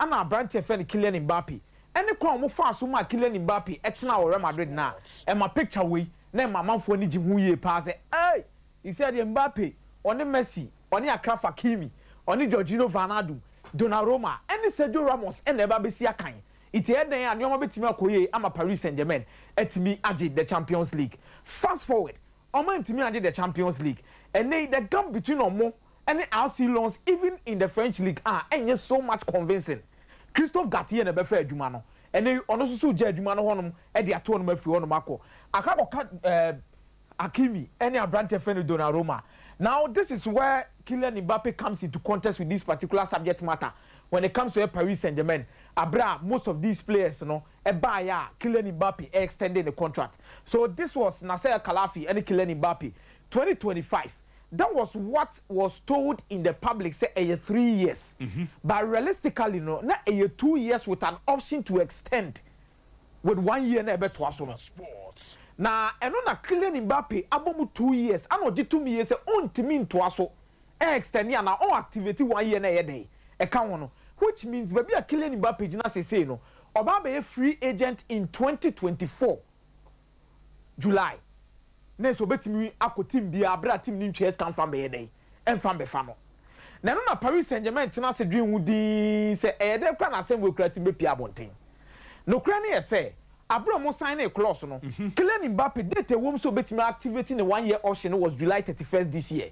Ana aberanteɛ fɛ no Kylian Mbappe ɛne kwan a wɔn fa so ma Kylian Mbappe ɛtena wɔ Real Madrid na ɛma picture wei na ɛma amanfoɔ ani gye ho yie paa sɛ ɛy isi adeɛ Mbappe, ɔne Messi, ɔne Achraf Hakimi, ɔne Georginio Wijnaldum, Donnarumma ɛne Sergio Ramos ɛna ɛba abɛsi akan. Iti ɛdɛn a nneɛma bɛtumi akɔ yie ama Paris Saint-Germain ɛtumi agye the Champions League. Fast forward, ɔmo ntumi agye the Champions League. Ɛnɛ the gap between ɔmo ɛne RC Lens, even in the French League, ah, ɛnyɛ so much convincing. Christophe Galtier na ɛbɛfɛ adwuma no. Ɛnɛ ɔno nso so gya adwuma no hɔnom ɛde ato hɔnom afiri hɔnom akɔ aka akɔka Hakimi ɛne aberante fɛ no Donnarumma. Now this is where Kylian Mbappe comes into contest with this particular subject matter when it comes to Paris Saint-Germain. Abra most of these players no ɛbaayɛ a Kylian Mbappe extending the contract. So this was Nasser Khelaïfi ɛne Kylian Mbappe 2025. That was what was told in the public sɛ ɛyɛ 3 years, but realistically no, na ɛyɛ 2 years with an option to extend with one year na ɛbɛtoa so no. Na ɛno na Kylian Mbappe abɔ mu 2 years ana ɔgye 2 years sɛ ɔntumi ntoa so ɛ extend ana ɔn activate one year na ɛyɛ dɛ ɛka ho no, which means baabi a Kylian Mbappe gyina sesei no, ɔbaa bɛyɛ free agent in 2024 July na nso obetumi akɔ team bi abere a team ni ntwa sika nfa bɛyɛ dɛ ɛnfa mbɛfa no. Na ɛno na Paris Saint Germain tena ase dwen ho dinn sɛ ɛyɛ dɛ kora na asɛm wɔ ekura team bɛpia abɔnten. Nokura ne yɛ sɛ abere a wɔn sign ne clause no, Kylian Mbappe date ɛwɔ mu sɛ obetumi activate ne one year option was July 31st this year.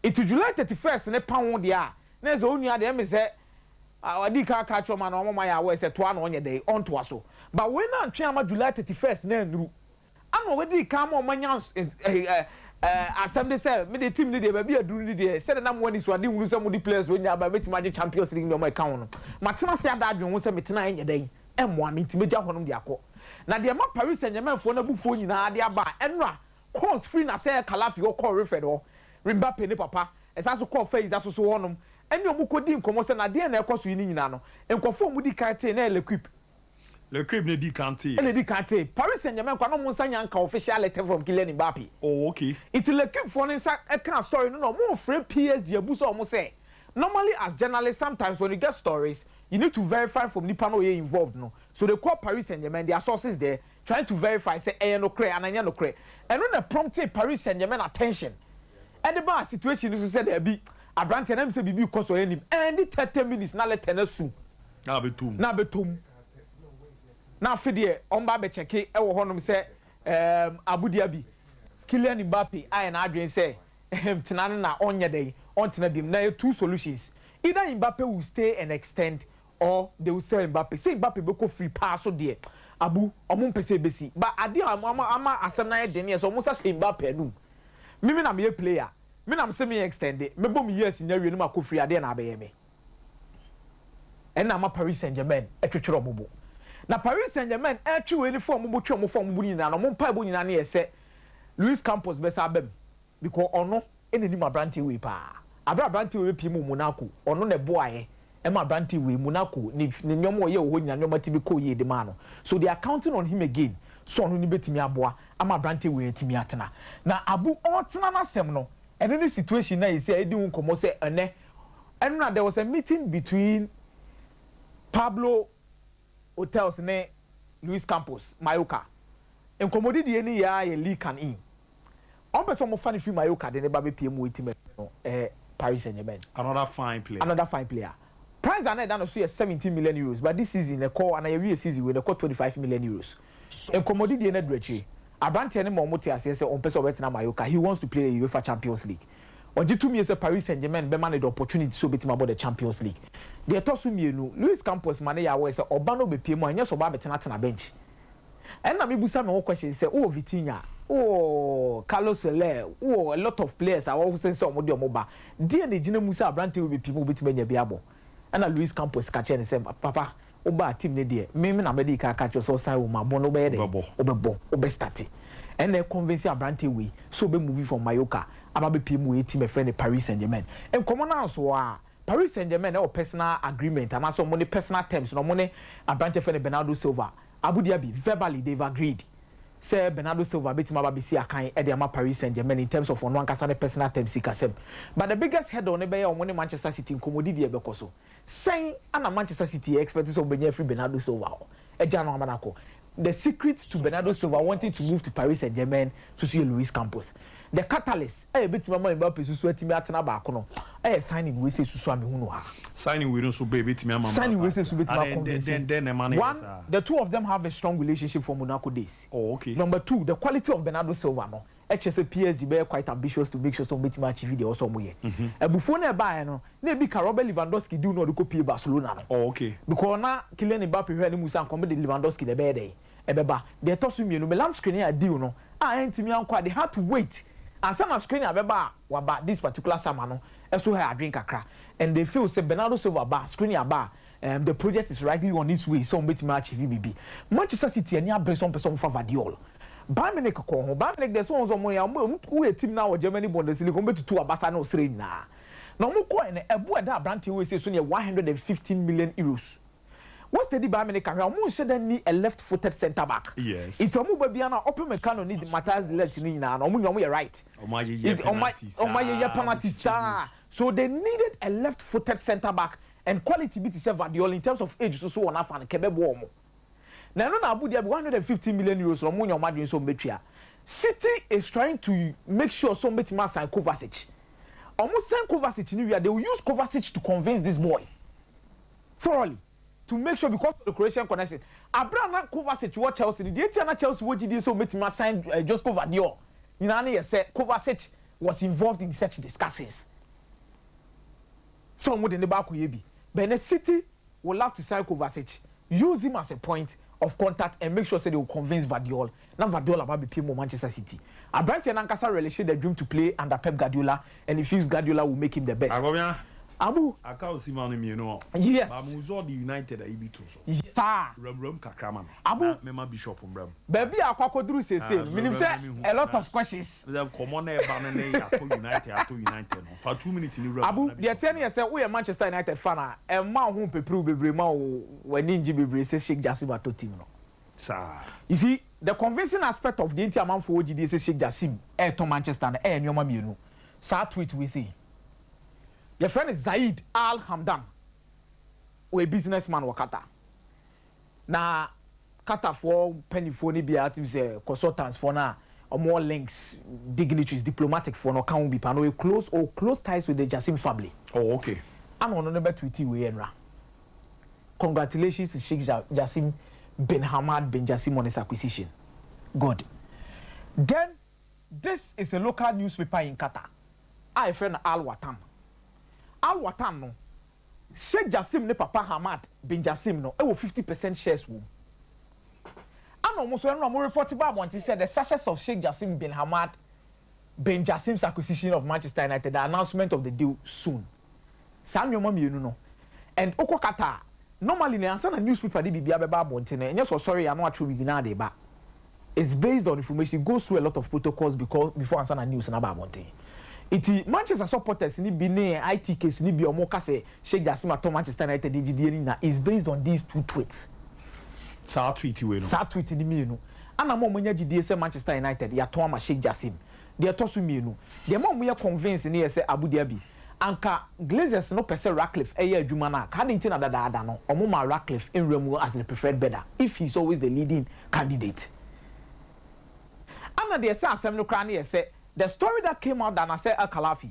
Eti July 31st ne pa ho deɛ a, na ɛsɛ onua deɛ ɛmi sɛ ɔdi ka kyerɛ ɔma na ɔmo ma yɛ awɔ sɛ toa na ɔnyɛ dɛ ɔntoa so, but wei na ntwe ama July 31st na enuru ana ɔbɛdi kan ma ɔmo anya ɛ ɛ asɛm de sɛ mi de team ne deɛ baabi aduru ne deɛ sɛde nam wɔn ani so ade hunu sɛ mo de players wɔ nyinaa ba bɛtumi agye Champions League ne ɔmo ɛka ho no, ma tena se ada adwene ho sɛ me tena ɛnyɛ dɛ ɛmmoa mi nti megya hɔnom de akɔ. Na deɛ ma Paris Saint-Germain foɔ n'abufuo nyinaa de aba a, ɛnora calls firi na sɛ Khelaïfi ɔkɔɔ Refed hɔ, Mbappe ne papa ɛsan so kɔɔ Faiza soso hɔnom ɛne ɔmo kɔdi nkɔmɔ sɛ nadeɛ na ɛkɔ so yi ne nyinaa no, nkɔfoɔ ɔmo di kan tee na ɛyɛ L'Equipe. L'Equipe ne di kan tee. Ɛna di kan tee. Paris Saint-Germain kwan ɔmo nsa nya nka official letter from Kylian Mbappe. Nti L'Equipe foɔ ne nsa ɛka story no na ɔmo frɛ PSG abu sɛ ɔmo sɛ normally, as journalists, sometimes when you get stories, you need to verify from nipa no oyɛ involved no. So they call Paris Saint-Germain, their sources there, trying to verify sɛ ɛyɛ nokorɛ ana ɛnyɛ nokorɛ. Ɛno na prompted Paris Saint-Germain attention ɛde ba situation no so sɛ daabi, aberanteɛ nam sɛ biribi kɔ so anim. Ɛndi 30 minutes na letter no su. Na abɛtum. Na abɛtom na afe deɛ ɔmba abɛkyɛke ɛwɔ hɔnom sɛ Abu Dhabi, Kylian Mbappe ayɛ n'adwene sɛ tena no na ɔnyɛ dɛ ɔntena bi mu. Na yɛ two solutions: either Mbappe will stay and extend or they will sell Mbappe. Sɛ Mbappe bɛkɔ free paa so deɛ, abu ɔmo mpɛ sɛ ebesi, but adeɛ a ama asɛm na yɛ den yɛ sɛ ɔmo nsa hyɛ Mbappe anum. Mimi na meyɛ player, mi nam sɛ mi extend mebɔ mi years nya wie no ma kɔ free adeɛ na abɛyɛ mi. Ɛna ama Paris Saint Germain ɛtwitwere ɔmo bo. Na Paris Saint Germain ɛtwi wei ni fɔ ɔmo bo twi ɔmo fɔ ɔmo bo nyinaa na ɔmo mpa ebo nyinaa ne yɛ sɛ Luis Campos bɛsa abɛm because ɔno ɛna nim aberanteɛ wei paa. Abere aberanteɛ wei pii mu Monaco, ɔno na ɛboa yɛ ɛma aberanteɛ wei Monaco ne nneɛma ɔyɛ wɔ hɔ nyinaa, nneɛma ti bi kɔ yie de maa no. So they are counting on him again so ɔno ne bɛtumi aboa ama aberanteɛ wei atumi atena. Na abu ɔtena n'asɛm no, ɛno ne situation na yɛsi a yɛdi ho nkɔmɔ sɛ ɛnɛ ɛno na there was a meeting between Pablo Hotels ne Luis Campos Mallorca. Nkɔmɔdidie ne yɛ a yɛ leak and in ɔn pɛ sɛ ɔmo fa ne firi Mallorca de ne ba bɛ pie mu eti mɛ no Paris Saint-Germain. Another fine player. Another fine player. Price ana ɛda no so yɛ €17 million, but this season ɛkɔ ana yɛwie season wei ɛkɔ €25 million. Nkɔmɔdidie no aduru akyire. Aberanteɛ ne ma ɔmo te aseɛ sɛ ɔmpɛ sɛ ɔbɛtena Mallorca. He wants to play the UEFA Champions League. Ɔgye tumi sɛ Paris Saint-Germain bɛma no the opportunity sɛ obɛtumi abɔ the Champions League. Deɛ ɛtɔ so mmienu, Luis Campos ma ne yɛ awɔ sɛ ɔba no bɛpie mu a, ɛnyɛ sɛ ɔba abɛtenatena bench. Ɛnna mebusa me ho question sɛ wowɔ Vitinha, wowɔ Carlos Soler, wowɔ a lot of players a wɔwɔ sɛ ɔmo de ɔmo ba deɛ na egyina mu sɛ aberanteɛ wo bɛpie mu wobɛtumi anya bi abɔ. Ɛna Luis Campos ka kyerɛ ne sɛ, papa, woba team ne deɛ, mímí na mɛde ka kyerɛ sɛ ɔsan wɔ mu abɔ no, wobɛyɛ dɛ wobɛbɔ, wobɛ start. Ɛna convince aberanteɛ wei so ɔbɛ move from Mallorca aba bɛpie mu wɔ team ɛfrɛ ne Paris Saint-Germain. Nkɔmɔ naa so a Paris Saint-Germain ɛwɔ personal agreement anaasɛ ɔmo ne personal terms na ɔmo ne aberanteɛ fɛ ne Bernardo Silva, Abu Dhabi, verbally they've agreed. Sɛ Bernardo Silva bɛtumi aba abɛsi akan de ama Paris Saint-Germain in terms of ɔno ankasa ne personal terms sikasɛm. But the biggest hurdle no bɛyɛ ɔmo ne Manchester City nkɔmmɔdidi a ɛbɛkɔ so. Sɛn ana Manchester City expect sɛ ɔmo bɛnya afiri Bernardo Silva hɔ agya no ama no akɔ? The secret to Bernardo Silva wanting to move to Paris Saint-Germain soso yɛ Luis Campos. The catalyst a ɛbɛtumi ama Mbappe soso atumi atena baako no ɛyɛ signing wei sɛ soso a mehu no ha. Signing wei no nso bɛ ebɛtumi ama Signing wei sɛ so bɛtumi Adan aconvince. den den na ɛma no yɛ One, saa? the two of them have a strong relationship from Monaco days. Number two, the quality of Bernardo Silva no ɛkyerɛ sɛ PSG bɛyɛ quite ambitious to make sure sɛ ɔmo bɛtumi achieve deɛ ɔsɛ ɔmo yɛ. Abufuo no ɛbaeɛ no na ebi ka Robert Lewandowski deal na ɔde kɔ pie Barcelona no. Because na Kylian Mbappe hwɛ ne mu sɛ nkɔmɔ de Lewandowski na ɛbɛyɛ dɛ ɛbɛba. Deɛ ɛtɔ so mmienu, Milan Skriniar deal no a ɛntumi ankɔ a, they had to wait ansa na Skriniar bɛba a waba this particular summer no, ɛso ha adwene kakra, and they feel sɛ Bernardo Silva ba, Skriniar ba, the project is rightly on its way sɛ ɔmo bɛtumi achieve biribi. Manchester City ani abere sɛ ɔmo pɛ sɛ ɔmo fa Gvardiol. Bayern Munich kɔ ho. Bayern Munich deɛ, sɛ wɔn sɛ ɔmo yɛ ɔmo woyɛ team na wɔ Germany Bundesliga, ɔmo bɛtutu abasa na ɔsere nyinaa na ɔmo kɔɛ no, ɛbo ɛda aberanteɛ wɔ esi so no yɛ €115 million. Wọ́n steady Bayern Munich ahwɛ, ɔmo nhyɛ dɛ ni a left footed centre back. Nti ɔmo ba bia na Upamecano ni Matthias de Ligt ni nyinaa no, ɔmo nyɛ ɔmo yɛ right. Ɔmo ayeyɛ penalty saa. Ɔmo ayeyɛ penalty saa, so they needed a left footed centre back, and quality bi ti sɛ Gvardiol in terms of age so so wɔ n'afa no kɛbɛ bɔ ɔmo na ɛno na Abu Dhabi €115 million na ɔmo nyɛ ɔmo adwene sɛ ɔmo bɛtua. City is trying to make sure sɛ ɔmo bɛtumi asign Kovacic. Ɔmo sign Kovacic ni wia, they will use Kovacic to convince this boy thoroughly to make sure, because of the Croatian connection. Abira na Kovacic wɔ Chelsea ni deɛ eti na Chelsea wɔ gyidie sɛ ɔmo bɛtumi asign Josko Gvardiol nyinaa ne yɛ sɛ Kovacic was involved in such discussions sɛ ɔmo de ne ba akɔ yɛ bi. But City will have to sign Kovacic, use him as a point of contact and make sure say they will convince Gvardiol na Gvardiol aba bepie mu Manchester City. Aberanteɛ nankasa relish the dream to play under Pep Guardiola, and he feels Guardiola will make him the best. Agɔbia. Abu. Aka osima no mmienu. Yes. Baamu zɔ di United a ibi to so. Saa. Wurawura kakra ma mi. Abu. Na mɛma Bishop mbra mu. Baabi a akɔ akɔduru seesei no, minim sɛ a lot of questions. Kɔmɔ na ɛba no ne yɛatɔ United, yɛatɔ United no, fa 2 minutes ni wura. Abu, deɛ tiɛ ne yɛ sɛ woyɛ Manchester United fan a, ɛma wo ho mpepere bebree ma wo w'ani ngye bebree sɛ Sheikh Jassim atɔ team no. Saa. You see, the convincing aspect of the nti amanfo wɔ gyidie sɛ Sheikh Jassim ɛɛtɔ Manchester no ɛyɛ nneɛma mmienu. Saa tweet wei sei, yɛfrɛ no Zaid Al Hamdan, ɔyɛ businessman wɔ Qatar, na Qatarfoɔ mpanimfoɔ no bi a ti sɛ consultants foɔ no a ɔmo links, dignitaries, diplomatic foɔ no, ɔka ho bi pa no, ɔyɛ close or close ties with the Jassim family. Ana ɔno no bɛ tweet wei ɛnra: "Congratulations to Sheikh Jassim bin Hamad bin Jassim on his acquisition." Good. Then this is a local newspaper in Qatar a yɛfrɛ no Al Watan. Al Watan no, Sheikh Jassim ne papa Hamad bin Jassim no ɛwɔ 50% shares wɔ mu. Ana ɔmo nso ɛno na ɔmo report ba abɔnten sɛ the success of Sheikh Jassim bin Hamad bin Jassim's acquisition of Manchester United, the announcement of the deal soon. Saa nneɛma mmienu no, and okɔ Qatar normally ne ansa na newspaper de biribi abɛba abɔnten no, ɛnyɛ sɛ ɔsɔre ano atwerɛ biribi na ade ba. It's based on information, it goes through a lot of protocols because before ansa na news na ba abɔnten. Nti Manchester supporters ni bi ne itks ni bi a ɔmo ka sɛ Sheikh Jassim atɔ Manchester United gyidie ni na is based on these two tweets. Saa tweet wei no. Saa tweet ni mmienu ana mo a ɔmo nya gyidie sɛ Manchester United yɛatɔn ama Sheikh Jassim. Deɛ ɛtɔ so mmienu, deɛ mo a ɔmo yɛ convince ne yɛ sɛ Abu Dhabi anka Glazers no pɛ sɛ Ratcliffe ɛyɛ adwuma no a kaa ne nti na dadaada no ɔmo ma Ratcliffe nwura mu as the preferred bidder if he is always the leading candidate. Ana deɛ sɛ asɛm no koraa ne yɛ sɛ the story that came out that Nasser Al Khelaifi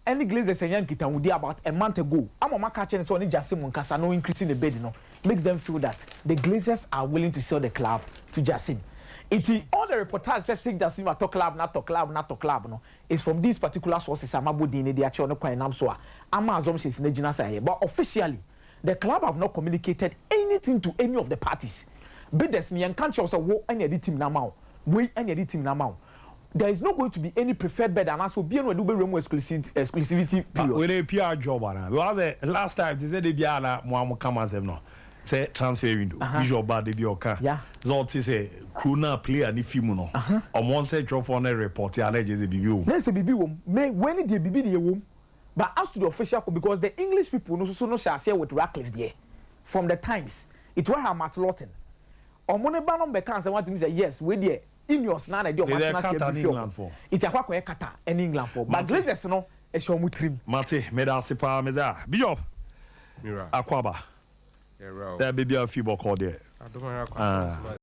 ɛne Glazers ɛnya nkitahudi about a month ago ama ɔmo aka kyerɛ ne sɛ ɔne Jassim nkasa no increasing the bid no makes them feel that the Glazers are willing to sell the club to Jassim. Nti all the reportage sɛ Sheikh Jassim atɔ club na atɔ club na atɔ club no is from these particular sources. Amabɔ din ne de akyerɛw ne kwan nam so a ama assumptions ne gyina sa yɛ, but officially the club have not communicated anything to any of the parties. Bidders ni yɛn ka nkyerɛw sɛ wo ɛna yɛde team na ama wo, wei ɛna yɛde team na ama wo. There is not going to be any preferred bid anaasɛ obiara no ɛde wobɛwura mu exclusivity period. Wei ne PR job ana? Because last time te sɛ de bia na mo a mo kama asɛm no sɛ transfer window, bishop ba de bi ɔka sɛ ɔte sɛ kuro na player ne fi mu no, ɔmo nsɛ twɛfoɔ no report a na ɛgye sɛ biribi wɔ mu. Ne sɛ biribi wɔ mu me wei ne deɛ, biribi deɛ wɔ mu, but as to the official, because the English people no soso no hyɛ aseɛ with Ratcliffe deɛ from the Times, it were her Matt Lawton, ɔmo ne ba no bɛka asɛm watumi sɛ yes, wei deɛ. Ineos na ɛde ɔmo atena ase abrief ɔmo, nti akɔ akɔyɛ Qatar ɛne England fo, but Glazers no ɛhyɛ ɔmo tirim. Mate, meda ase paa. Meza Bishop Akwaba ɛ, baabi a fi bɔkɔ deɛ.